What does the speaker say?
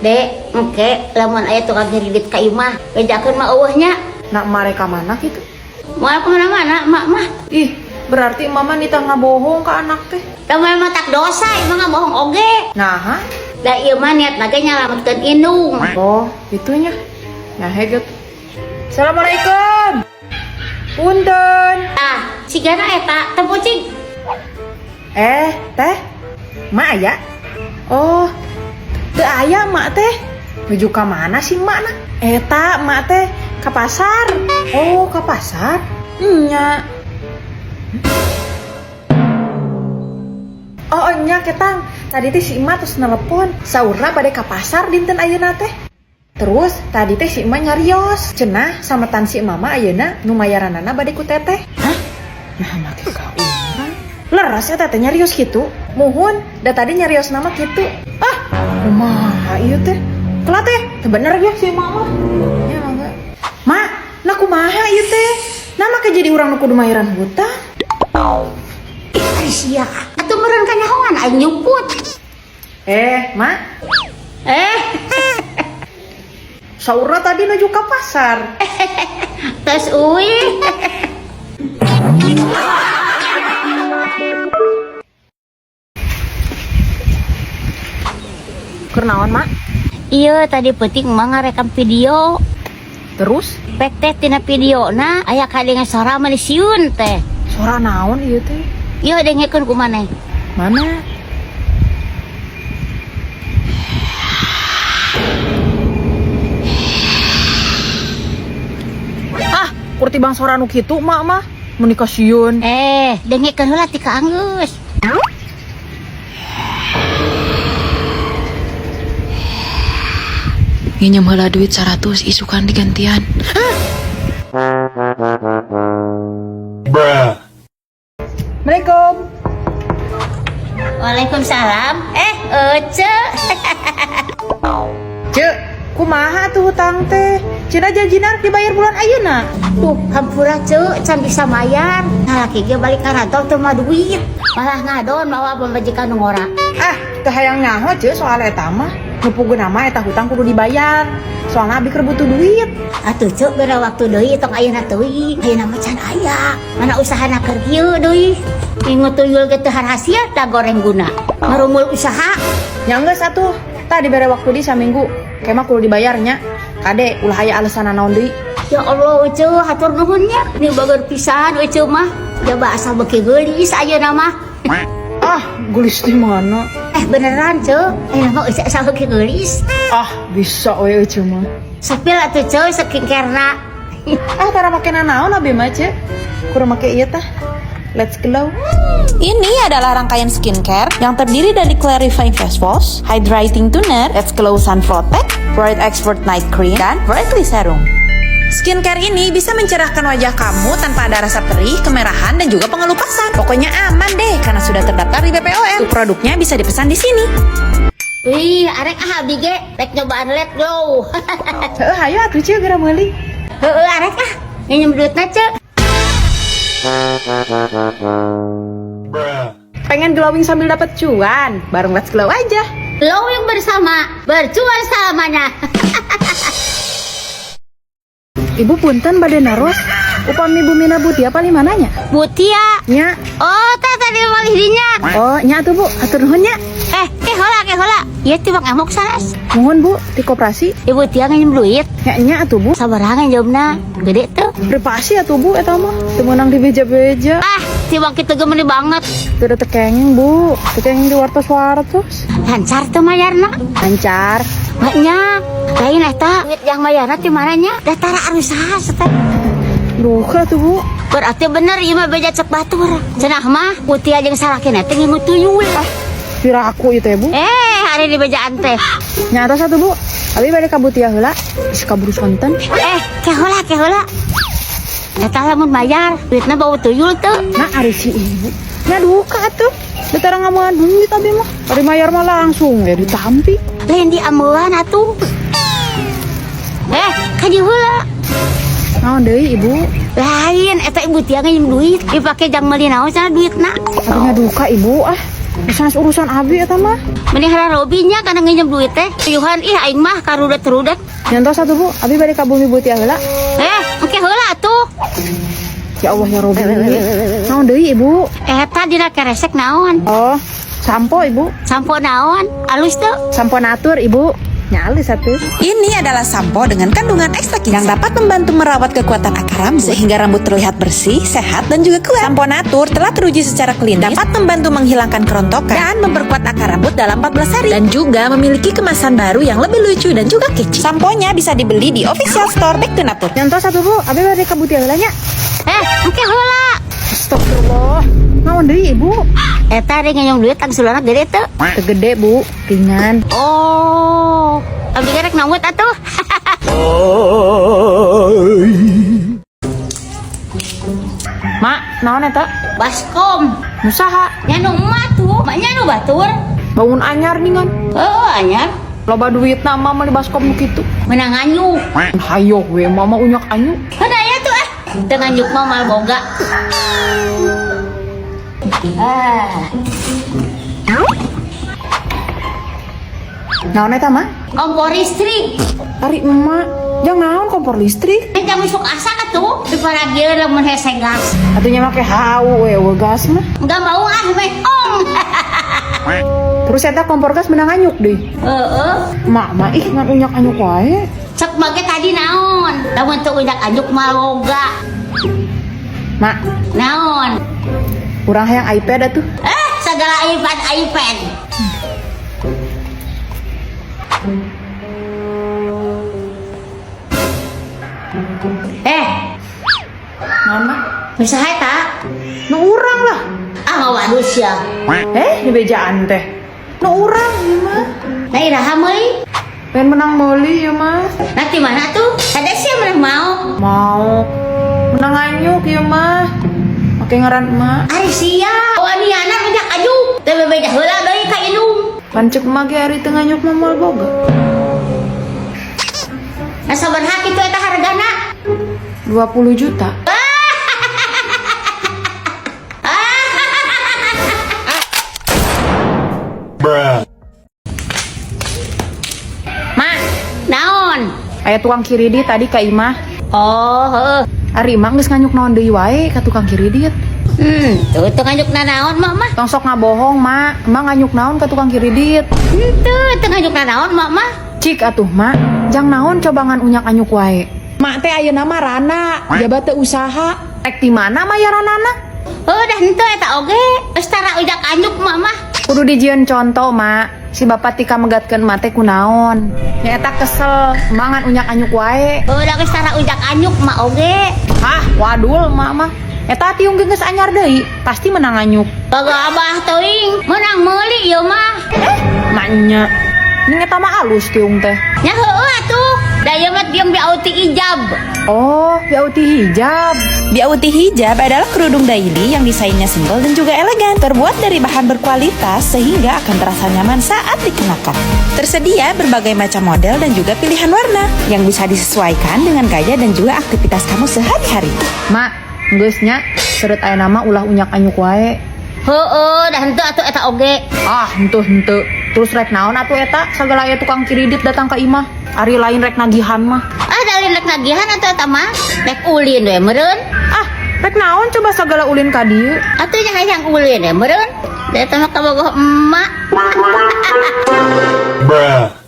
Dek, engke lamun aya tukang ngiridit ka imah, bejakeun mah eueuh nya. Nak mereka mana gitu? Moal kemana-mana mak mah. Ih, berarti mama nitah ngabohong ke anak teh. Da mah tak dosa, imah ngabohong oge. Nah, ha? Da ieu mah niat ge nyalametkeun indung. Oh, itunya. Nah, heget. Assalamualaikum. Punten. Ah, sigana eta teu pucing. Eh, teh. Mak aya? Oh, teu aya mak teh. Nuju ka mana sih mak na? Eta mak teh ka pasar. Oh, ka pasar? Nya. Oh, nya ketang. Tadi teh si emak terus nelepon. Saurna bade ka pasar dinten ayeuna teh. Terus tadi teh si emak nyarios. Cenah sametan si mama ayeuna nu mayaranana bade ku teteh. Hah? Nah, make ka urang. Leres eta teh nyarios kitu. Muhun, da tadi nyarios nama kitu. Ah, kumaha ieu teh? Kela teh, teu bener ya si emak mah. Ya mangga. Mak, nah kumaha ieu teh? Nah make jadi urang nu kudu mayaran hutang. Ih, ari sia. Atuh meureun kanyahoan aing nyumput. Eh, Mak, Eh, saurna tadi nuju ka pasar. Tos uih. Keur naon, Mak? Iya, tadi peuting mah ngarekam video. Terus Pek teh tina videona aya kadengan sora mah sieun teh. Suara naon ieu teh? Ieu dengekeun ku maneh. Mana? Ah, kurti bang sora nu kitu mak mah. Mun dikasieun. Eh, dengekeun heula ti ka anggeus. Nginjem heula duit 100 isukan digantian. Bruh. Assalamualaikum. Waalaikumsalam. Eh, Ece. Cek, kumaha tuh hutang teh? Cenah janjina rek dibayar bulan ayeuna. Duh, hampura ceu, can bisa mayar. Nah, laki ge balik ka kantor teu mah duit. Malah ngadon mawa pamajikan nu ngora. Ah, teu hayang nyaho ceu soal eta mah. Nu puguh nama eta hutang kudu dibayar. Soalna abi keur butuh duit. Atuh ceu, bera waktu deui tong ayeuna teuing. Ayeuna mah can aya. Mana usahana keur kieu deui. Minggu tuyul ge teu harhasia da goreng guna. Marumul usaha. Nya geus atuh. Tah dibere waktu di saminggu. Ke mah kudu dibayarnya. Kade ulah aya alasan naon deui. Ya Allah, Ece, hatur nuhun nya. Ini bager pisan Ece mah. Jaba asal beuki geulis ayeuna mah. Ah, geulis di mana? Eh, beneran, Ce. Ayeuna mah Ece asal beuki geulis. Ah, bisa we Ece mah. Sepil atuh ce skincare-na. Ah, tara make nanaon abi mah, Ce. Kurang make ieu tah. Let's glow. Ini adalah rangkaian skincare yang terdiri dari clarifying face wash, hydrating toner, Let's Glow Sun Protect, Bright Expert Night Cream, dan Brightly Serum. Skincare ini bisa mencerahkan wajah kamu tanpa ada rasa perih, kemerahan, dan juga pengelupasan. Pokoknya aman deh karena sudah terdaftar di BPOM. Untuk produknya bisa dipesan di sini. Wih, arek ah abi ge rek nyobaan Let Glow. Heeh, hayu atuh ce geura meuli. Heeh, arek ah. Nginjem duitna, Ce. Bruh. Pengen glowing sambil dapat cuan, bareng Let's Glow aja. Glowing bersama, bercuan selamanya. Ibu punten bade naros, upami bumina Butia paling mananya? Butia. Nya. Oh, teh tadi malih dinya. Oh, nya atuh Bu, atur nuhun nya. Eh, ke heula, ke heula. Ieu teh Bang Emok sanes. Nuhun Bu, di koperasi. Ibu Tia nginjem duit. Nya nya atuh Bu. Sabaraha nginjemna? Gede tuh. Privasi atuh Bu eta mah. Teu meunang di beja-beja. Ah, timbang kitu ge meuni banget. Teu da teu kenging Bu, teu kenging di wartos-wartos. Lancar tuh mayarna. Lancar. Maknya, lain eta duit yang mayarna ti mana nya? Da tara arusaha teh. Duka tuh Bu. Berarti bener ieu mah beja cek batur. Cenah mah Butia jeung salakina teh ngingu tuyul. Pira aku ieu teh Bu. Eh, hari di bejaan teh. Nya atos atuh Bu. Abi bade ka Butia heula. Geus kaburu sonten. Eh, ke heula, ke heula. Eta lamun bayar, duitna bau tuyul tuh. Nah, ari si ibu. Nya duka atuh. Da tara ngamuan duit abi mah. Ari mayar mah langsung ya ditampi. Lain di amelan atuh. Eh, ka dieu heula. Naon deui ibu? Lain eta ibu Tia nginjem duit, dipake jang meuli naon cenah duitna. Aduh nya duka ibu ah. Sanes urusan abi eta mah. Meni hararobi nya kana nginjem duit teh. Tuyuhan ih aing mah karudet-rudet. Nya entos atuh, Bu. Abi bade ka bumi Butia heula. Eh, engke heula atuh. Ya Allah ya Robi. Naon deui, Ibu? Eta dina keresek naon? Oh, sampo, Ibu. Sampo naon? Alus teu? Sampo natur, Ibu. Nya alus atuh. Ini adalah sampo dengan kandungan ekstrak yang dapat membantu merawat kekuatan akar rambut sehingga rambut terlihat bersih, sehat, dan juga kuat. Sampo Natur telah teruji secara klinis, dapat membantu menghilangkan kerontokan dan memperkuat akar rambut dalam 14 hari. Dan juga memiliki kemasan baru yang lebih lucu dan juga kece. Samponya bisa dibeli di official store Back to Natur. Nya entos atuh, Bu. Abi bade ka Butia heula nya. Eh, engke heula. Astagfirullah. Naon deui, Ibu? Eta rek nginjem duit angsulanna gede teu? Teu gede, Bu. Ringan. Oh, abdi ge rek nanggut atuh. Mak, naon eta? Baskom. Nu saha? Nya nu emak tuh, maknya nu batur. Bangun anyar ningan. Oh, anyar. Loba duitna mah meuli baskom nu kitu. Menang anyuk. Hayoh we mama unyak anyuk. Mana aya tuh ah. Teu nganyuk mah mal boga. Ah, Naon eta, Mak? Kompor listrik. Ari emak, jang naon kompor listrik? Ini jam isuk asak atuh. Diparagieun lamun hese gas. Atuh nya make hau we we gas mah. Enggak mau ah meh ong. Terus eta kompor gas menang anyuk deui. Heeh. Mak mah ih ngan unyak anyuk wae. Cek mage tadi naon? Lamun teu unyak anyuk mah boga. Mak, Naon? urang hayang iPad atuh. Eh, segala iPad iPad. Eh, Naon, Mak? bisa eta? Nu urang lah. Ah, ngawadus ya. Eh, di bejaan teh. Nu urang ieu mah. Nah, iraha meuli. Pengen menang meuli ieu mah. Nah, di mana tuh? Ada sih yang mau. Mau menang anyuk ieu mah. Make ngaran emak. Ari sia, waniana minyak aju. Teu bebeja heula deui ka indung. Pan ceuk emak ge ari teu nganyuk mah moal boga. Nah, sabaraha kitu eta hargana? 20 juta. Bruh. Mak, Naon? aya tukang kiridit tadi ka imah. Oh, heuh. Ari emak geus nganyuk naon deui wae ka tukang kiridit. Tuh teu nganyuk nanaon mak mah. Tong sok ngabohong, Mak. Emak nganyuk naon ka tukang kiridit. Henteu, teu nganyuk nanaon mak mah. Cik atuh, Mak. Jang naon coba ngan unyak anyuk wae. Mak teh ayeuna mah rana, jabat teu usaha. Rek di mana mayaranana? Heuh, dah henteu eta oge. Geus tara unyak anyuk mak mah. Kudu dijieun contoh, Mak. Si bapak tika megatkeun emak teh kunaon. Nya eta kesel, emak ngan unyak anyuk wae. Heuh, dah geus tara unyak anyuk mak oge. Hah, wadul mak mah. Eta tiung ge geus anyar deui, pasti menang anyuk. Kagak abah teuing, menang meuli ieu mah. Maknya. Ning eta mah alus tiung teh. Nya heueuh atuh. Da ieu mah tiung BOT ijab. Oh, BOT hijab. Beauty Hijab adalah kerudung daily yang desainnya simpel dan juga elegan. Terbuat dari bahan berkualitas sehingga akan terasa nyaman saat dikenakan. Tersedia berbagai macam model dan juga pilihan warna yang bisa disesuaikan dengan gaya dan juga aktivitas kamu sehari-hari. Mak, geus nya seureut aya nama ulah unyak anyuk wae. Heueuh, dah henteu atuh eta oge. Ah, henteu henteu. Terus rek naon atuh eta sagala aya tukang kiridit datang ka imah. Ari lain rek nagihan mah. Ah, da lain rek nagihan atuh eta mah. Rek ulin we meureun. Ah, rek naon coba sagala ulin ka dieu. Atuh nya hayang ulin we meureun. Da eta mah kabogoh emak. Bruh.